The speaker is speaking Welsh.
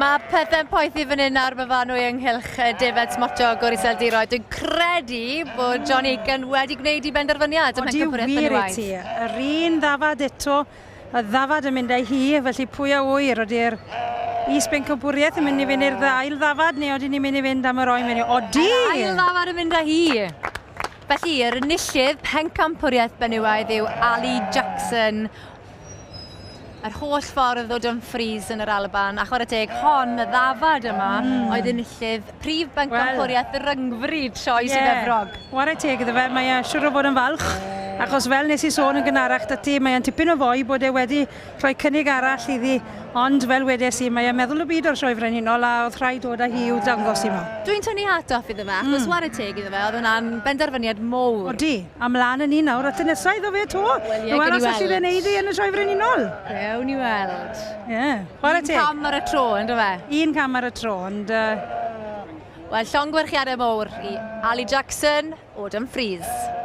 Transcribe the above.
Mae pethau'n poethi fan hyn ar Myfanwy ynghylch y defaid smotio o'r Iseldiroedd. Dwi'n credu bod John Aiken wedi gwneud ei benderfyniad ym Mhencampwriaeth Odi wir i ti. Yr un ddafad eto, y ddafad yn mynd â hi, felly pwy a ŵyr, ody'r is-bencampwriaeth yn mynd i fynd i'r ail ddafad neu odyn ni'n mynd i fynd am yr oen menyw? Odi! Yr ail ddafad yn mynd â hi! Felly, yr enillydd pencampwriaeth benywaidd yw Ali Jackson yr holl ffordd o Dumfries yn yr Alban, a chwarae teg, hon, y ddafad yma, oedd enillydd prif bencampwriaeth well, ryngfryd Sioe yeah. Sir Efrog. Chwarae teg iddo fe, mae e siwr o fod yn falch, achos fel nes i sôn yn gynharach 'da ti, mae e'n tipyn o foi bod e wedi rhoi cynnig arall iddi, ond fel wedes i, mae e'n meddwl y byd o'r Sioe Frenhinol a oedd rhaid dod â hi i'w dangos i ma. Dwi'n tynnu hat off iddo fe, achos mm. ware teg iddo fe, oedd hwnna'n benderfyniad mowr. Odi, a mlaen â ni nawr at y nesaf iddo fe 'to. Wel ie, gewn ni weld. Os allu fe neud i yn y Sioe Frenhinol. Gewn ni weld. Ie, yeah. chwarae teg. Un cam ar y tro, ynddo fe? Un cam ar y tro, ond... Wel, llongyfarchiadau mowr i Ali Jackson o Dumfries.